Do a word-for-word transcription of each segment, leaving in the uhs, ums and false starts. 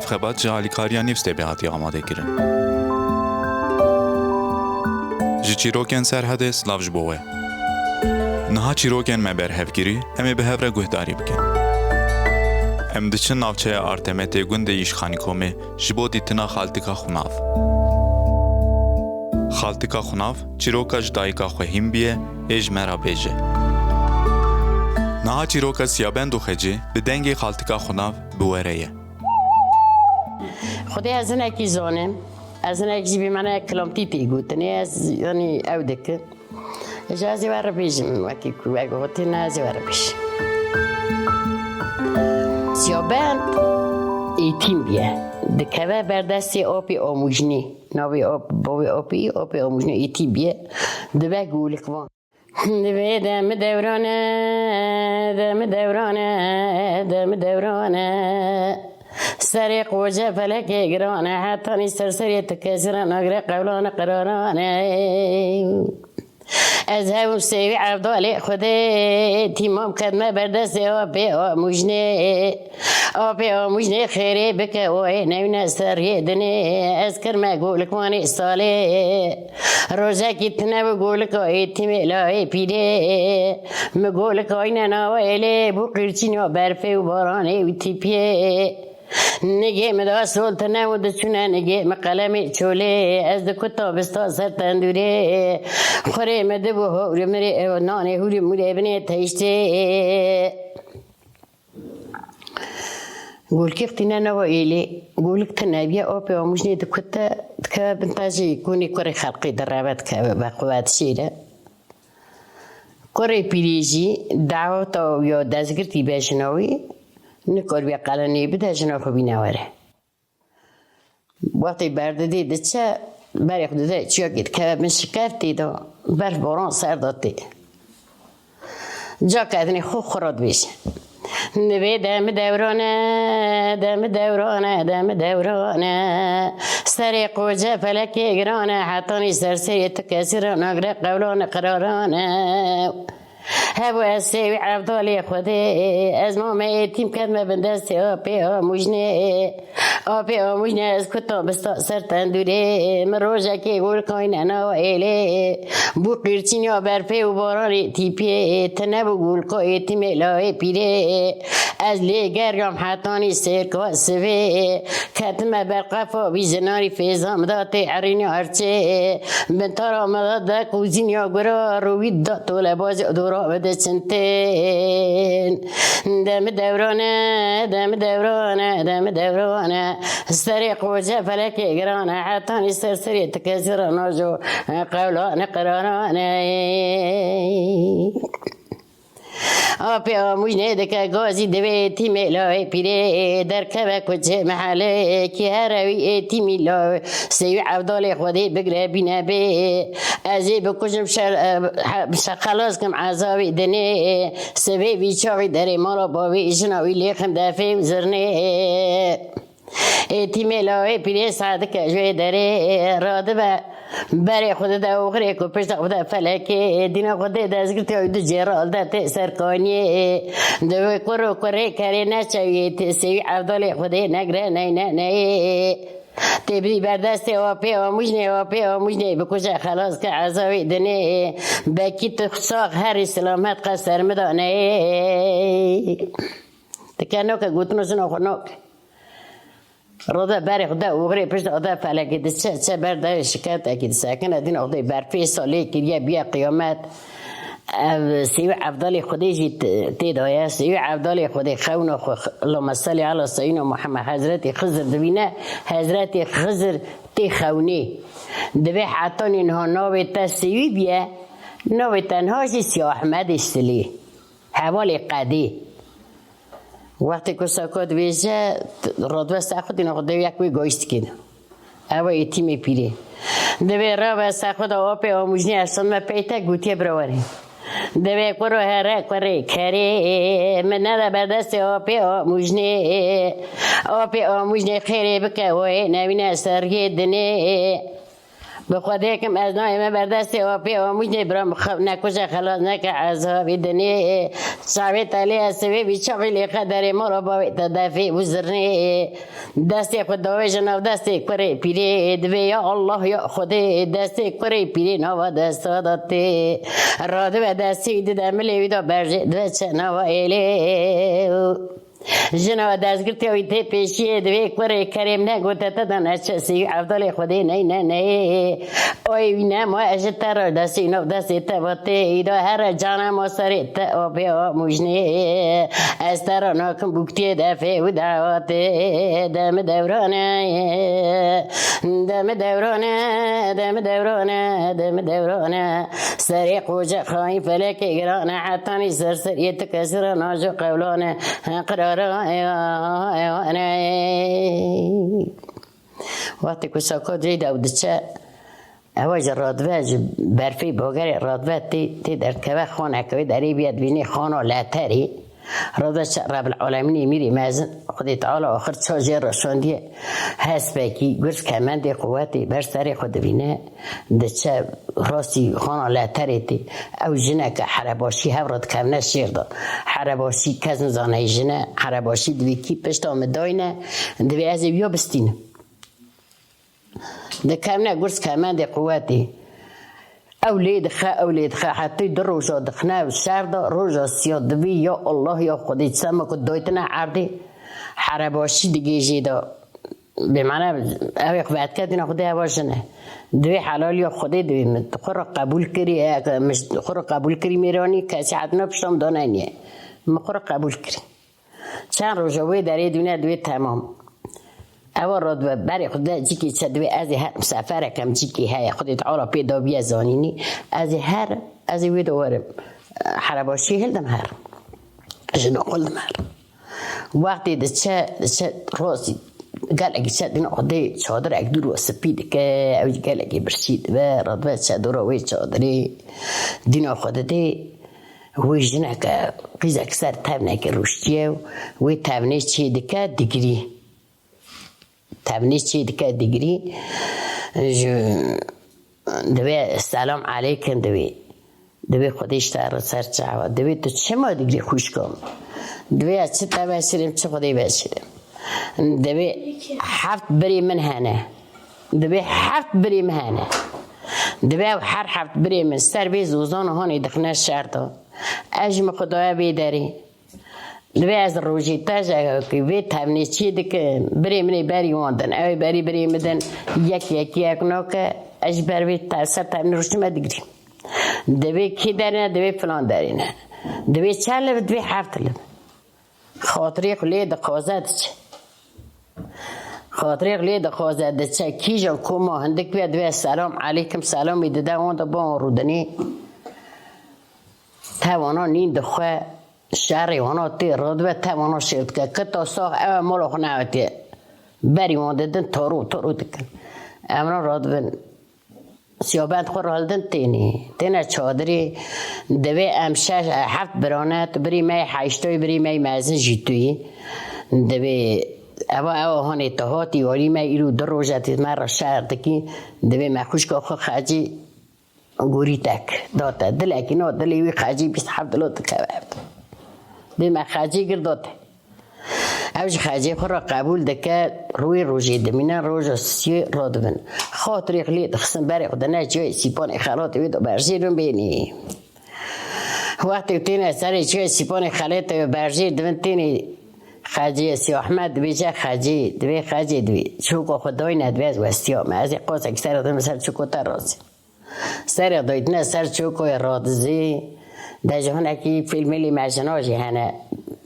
Xebat ji alîkariya Nîvstebê hatiye amadekirin. Ji çîrokên Serhedê silav ji bo we. Niha çîrokên me berhevkirî, em ê bi hev re guhdarî bikin. Em diçin navçeya Artemetê gundê Yîşxanîkomê ji bo dîtina xaltika xunav. Xaltika xunav çîroka ji dayika xwe hîn bîye ê ji me re bêje. Niha çîroka Siyabend û Xecê bi dengê xaltika xunav bi we re ye. Xwedê ez hinekî zonim. Ez hinek jî bî me ne kilamtî tê gotinê. Ez, yanî ew dikim. Ji ez ê we re bêjim, wekî ku we gotinê, ez ê we re bêjim. Siyabend êtîm bûye. Dikeve ber destê apê Amûjnê. Navê ap-, bavê apê, apê Amûjnê êtîm bûye. Dibe golikvan. Divê dem dewran e, dem dewran e, dem dewran e. Serê qoce felekê giran e, hetanî ser serê tu kesî re nagre qewlan e, qiraran e. Ez hebûm Sêwî Evdalê Xwedê, tîmam kedme ber destê apê Amûjnê. Apê Amûjnê xêrê bike wayê newne seriyê dinê. Ez kirme golikvanê salê. Rojekî tine bi golika êtîmê layê pîrê. Mi golika îne nawa êlê bû qîrçîna berfê û baranê û tîpiyê. Nigê mi da sol tine û diçûne nigê mi qelemê çolê. Ez dikuta bista ser tendûrê. Xurê mi dibû hewrê mirê, nanê hûrê mûrê binê teştê. Golikê xtîne nava êlê. Golik tine bûye, apê Amûjnê dikute, dikeve bin tacê kûnê kurê xelqê direve, dikeve be quwet şêre. Kurê pîrê jî daweta ya destgirtî be jina wî, nikaribe qelenê bide jina xwe bîne were. Wextê berdidê diçe, berê xwe dide çiyakê dikeve bin şikeftê de, berf baran ser de tê. Cake dinê xwe xwe re dibêje. Divê dem dewran e, dem dewran e, dem dewran e. Serê qoce felekê giran e, hetanî ser serê tu kesî re nagre qewlan e, qiraran e. Hebû ez Sêwî Evdalê Xwedê, ez mame êtîm kedme bin destê apê Amûjnê. Apê Amûjnê ez kuta bista ser tendûrê. Min rojekê gol kayne nawa êlê. Bû qîrçîn ya berfê û baranê tîpê. Tine bû gol ka êtîmê layê pîrê. Ez lê geriyam hetanî sêrka sivê. Ketime ber qefa wî jinarî fêza min da tê erînî erçê. Bin tara min da de kuzîn ya gura rûwî da tolebazê dora min de çintên. Dem dewran e, dem dewran e, dem dewran e. Serê qoce felekê giran e, hetanî ser serê tu kesî re najo, qewlan e, qiraran e. Apê Amûjnê dike gazî divê êtîmê layê pîrê derkeve kuçê mehelê kî here wî êtîmî la Sêwî Evdalê Xwedê bigre bîne bê. Ez ê bikujim şer, he-, şe-, xelas kim ezabê dinê. Sivê vî çaxî derê mala bavê jina wî lêxim defê û zirnê. Êtîmê lawê pîrê sedike ji wê derê radibe. Berê xwe dide oxirê ku pişta xwe de felekê. Dîna xwe dê destgirtê wî du cêral de tê serkaniyê. Di wê kur û kurê kerê neçewiyê tê Sêwî Evdalê xwe dê negre neyne neyê. Tê bidî berdestê apê Amûjnê, apê Amûjnê bikuje xelas ke ezawê dinê. Bekî tu sax herî silamet qe ser min daneyê. Dike noke gotina jina xwe noke. Rode berê xwe de oxirê pişt ode felekê diçe, çe ber de şiketekî disekine, dîn odê berfê salê kiriye biye qiyamet. Ev Sêwî Evdalê Xwedê jî t-, tê daye. Sêwî Evdalê Xwedê xewna xwe x-, Allahümme salli ala Seyyidina Muhammed, Hezretî Xizir dibîne, Hezretî Xizir tê xewnê. Divê hetanî niha navê te Sêwî biye, navê te niha jî Sîya Ehmedê Silê. Hevalê qedê. Wextê ku seko dibêje, t-, radibe ser xwe dîna xwe dê yek wê gayîştikê de. Ew e êtîmê pîrê. Divê rabe ser xwe de apê Amûjnê eşan me peytek gotiye bira werê. Divê kuro here kurê kerê, min nede ber destê apê Amûjnê. Apê Amûjnê xêrê bike wê newîne seriyê dinê. Bi Xwedê kim ez nayê me ber destê apê amûjnê bira min xew nekuje xelas neke ezabî dinê. Çavê telê ez sivê bî çavê lê qederê mala bavê te defê û zirnê. Destê xwe dawê ji nav destê kurê pîrê divê ya Allah ya Xwedê destê kurê pîrê nava desta da tê. Radibe destê dide milê wî da berjê dibe çe nava êlê. Jina destgirtê wî tê pêşiyê divê kurê kerêm negote te de neçe sî Evdalê Xwedê neyne neyê. Oy wî nema ez ji te re destê nav destê te vatê îda here cana ma serê te apê amûjnê. Ez te re nakim bûktiyê defê û dawatê. Demi dewrane, demi dewrane, demi dewrane, demi dewrane. Serê qoce xayîn felekê girane hetanî ser seriyê tu kesira najo qewlane. Qirara ewa ewa ne. Wextê ku Sako Ceyda û diçe, ewa ji radve, ji berfê bagerê radve tê, tê derdikeve xaneke wê derê bîye dibînê xana leterê. Radve çi Rebil Alemînê mîrê mezin Xwedê Teala axir ça jê re şandiye. Hespekî gurz kemendê quwetê ber serê xwe dibîne. Diçe rastî xana leterê tê. Ew jineke herebaşî hev re dikevne şêr de. Herebaşî kes nizane jine, herebaşî divê kî pişta min dayne, divê ez ê wiya bistînim. Dikevne gurz kemendê quwetê. Ew lê dixe, ew lê dixe, hetê du roja dixine ew şer de, roja siya divî, ya Allah, ya Xwedê, çema ku daytine erdê, herebaşî digê jê de. Bêmane, ew ê xwe vedike dîna Xwedê ewa jin e. Divê helaliya Xwedê divê min xwe re qebûl kirî, eya min xwe re qebûl kirî mêranî, kesî hetina pişta min daneniye. Min xwe re qebûl kirî. Çend roja wê derê dûne divê temam. Ewa radibe berê xwe de cîkê çe divê ez ê herim sefereke min cîkê heye Xwedê Teala pê dabiye zanînî. Ez ê herim, ez ê wê de werim. Herebaşiyê hildim herim. Jina xwe hildim herim. Wextê diçe, diçe rastî gelekî çe dîna xwe dê çadirek dûr û spî dike, ew jî gelekî birçî dibe, radibe çe dora wê çadirê dîna xwe didê. Wê jineke qîzek ser tevnekê rûştiye û wê tevnê çê dike digirî. Tevnê çê dike digirî. Ji Divê selam aleykim divê. Divê Xwedê ji te re ser çava. Divê tu çima digirî xwişka min? Divê ez çi te veşirim, çi Xwedê veşirim. Divê heft birê min hene. Divê heft birê min hene. Divê ew her heft birê min ser vê zozan hanê dixine şer de. Ez ji min xwe daye vê derê. Divê ez rojê te ji ku vê tevnê çê dikim, birê min ê berî wan din. Ew ê berî birê min din, yek yekî yek nake, ez ji ber vê te-, ser tevnê rûştime digirîm. Divê kî derê ne, divê filan derê ne. Divê çend liv, divê heft liv. Xatirê xwe lê dixwaze diçe. Xatirê xwe lê dixwaze diçe. Kîjan koma hindik be divê selam aleykim selamî dide wan de ban rûdinê. Tewana nîn dixwe, şerê wana tê, radibe tewana şêr dike. Kita sax ew e mala xwe neawetiye. Berî wan didin, taro taro dikin. Evna radibin. Siyabend xwe raldin tênê. Têne çadirê. Divê em şeş, heft birane, tu birî me yê heştoyî, birî me yê mezin jî tu yî. Divê eva ew hanê tu hatî, warî me îro du roje tê me re şer dikî. Divê me xwişka xwe xecî Gorîtek da te. Dilekî no, dilê wî xecî bîst heft dilo dikeve ev. Dê me xecî gir da te. Ew ji xecê xwe re qebûl dike, rûyê rojê dimîne, roja sisiyê radibin. Xatirê xwe lê dixistin berê xwe dine ciyayê sîpanê xelatê wê de berjêrin bênî. Wextê têne serê ciyayê sîpanê xelatê wê berjêr dibin tênê xecê Sî Ehmed dibêje xecê, divê xecê divê. Çoka xwe dayne divê ez westiya me. Ez ê qasek ser dim ser çoka te razî. Serê daytine ser çokoyê radizî, de ji hinekî fîlmê lî mejina jî hene.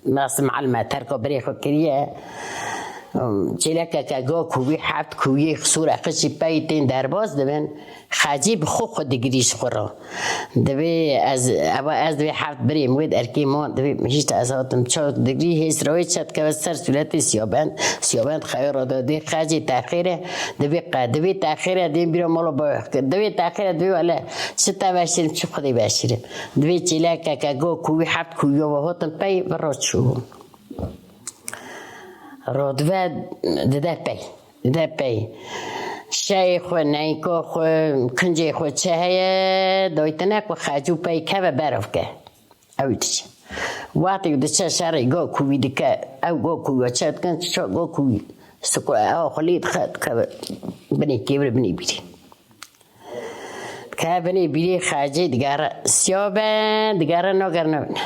Nas malime terka birê xwe kiriye. Çêlekeke go kûvî heft kûviyê xisûre qişî peyî tên derbas dibin. Xecî bi xwe xwe digirî ji xwe re. Divê ez, eva ez divê heft birêm wê derkê man, divê hîşt ez hatim çaw digirî, hêsra wê çet keve ser sûretê Siyabend. Siyabend xewe re da dê xecê texêre. Divê qe, divê texêre dê bîra mala bayax kir. Divê texêre divê wele çi te veşirim, çi Xwedê veşirim. Divê çêlekeke go kûvî heft kûviya ve hatin pey ve ra çû. Radive dide pey. Dide pey. Şeyê xwe, neyka xwe, kincê xwe çi heye, daytine ku xecû pey keve berv ke. Ew diçe. Wextê diçe şerê go kûvî dike, ew go kûvî çe dikin, ço go kûvî. Siko ew xwe lê dixe, dikeve binê kêvir, binê bîrê. Dikeve binê bîrê, xecê digere. Siya be, digere, nagere, nabîne.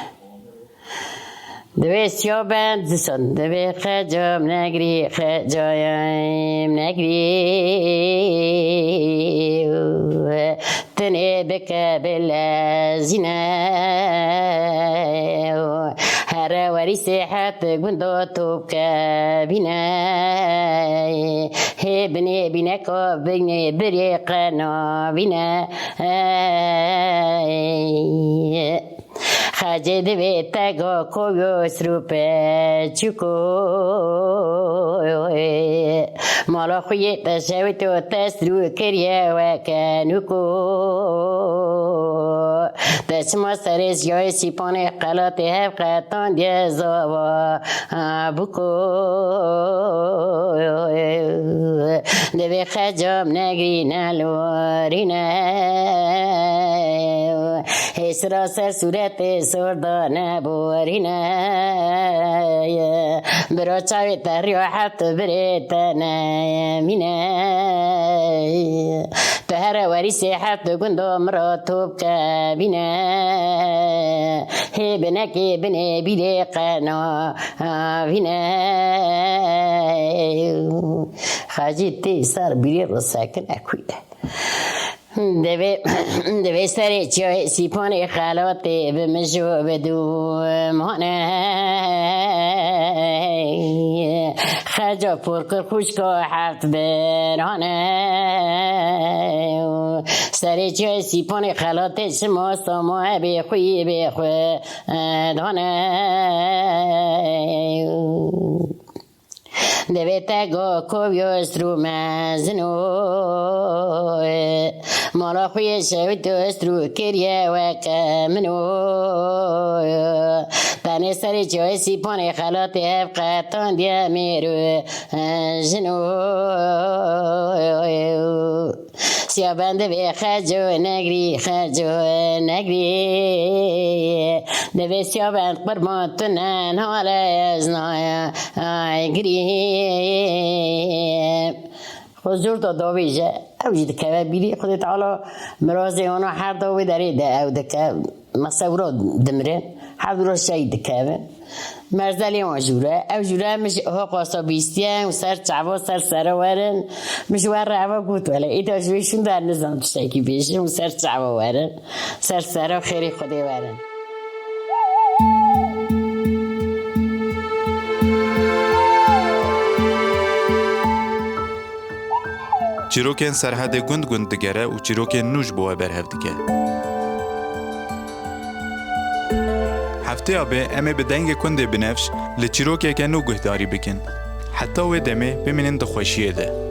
Divê siya be, dîsan. Divê xecam negirî, xecayim negirî. Tenê bike bilezîne. Here werî sêhet gundo tu bike bîne. Hê binê bîne ka binê birê qe nabîne. Xecê divê te go koyo srûpe çiko. Mala xwe yê te şewit û te srû kiriye weke nûko. Te çima serê jiyayê sîpanê qelatê hev qetandiye zava buko. Divê xecam negirîne lorîne. Hêsira ser sûretê sor dane borîne. Bira çavê te riya heft birê te nemîne. Tu here werî sêhet gundo min ra top kevîne. Hê binekê binê bîrê qe navîne. Xecî tê ser bîrê re sekine kuye. Divê, divê serê çiyayê sîpanê xelatê bi mij û bi dûmane. Xeca porkir xwişka heft birane. Serê çiyayê sîpanê xelatê şima samo ebê xwî bê xwe dane. Divê te go koviyo strû mezin o. Mala xwe yê şewit û strû kiriye weke min o. Tenê serê çiyayê sîpanê xelatê hev qetandiye mêr û jin o. Siya ben divê xeco negrî, xeco negrî. Divê siya ben qurban tu ne nale ez naya ay girî. Xwe zor da davêje, ew jî dikeve bîrî. Xwedê Teala mirazê wana her da wê derê de ew dike. Mesela wira dimirin, her du re şehîd dikevin. Merzelê wan jûre, ew jûre min ji ho qasa bîstiye û ser çava ser sere werin. Min ji we re eva got wele, îta ji wê şûn de nizam tiştekî bêjin û ser çava werin. Ser sere xêrê Xwedê werin. Çîrokên Serhedê gund gund digere û çîrokên nû ji bo we berhev dike. Hefteya bê em ê bi dengê Kundê Binevş li çîrokeke nû guhdarî bikin. Heta wê demê bimînin di xweşiyê de.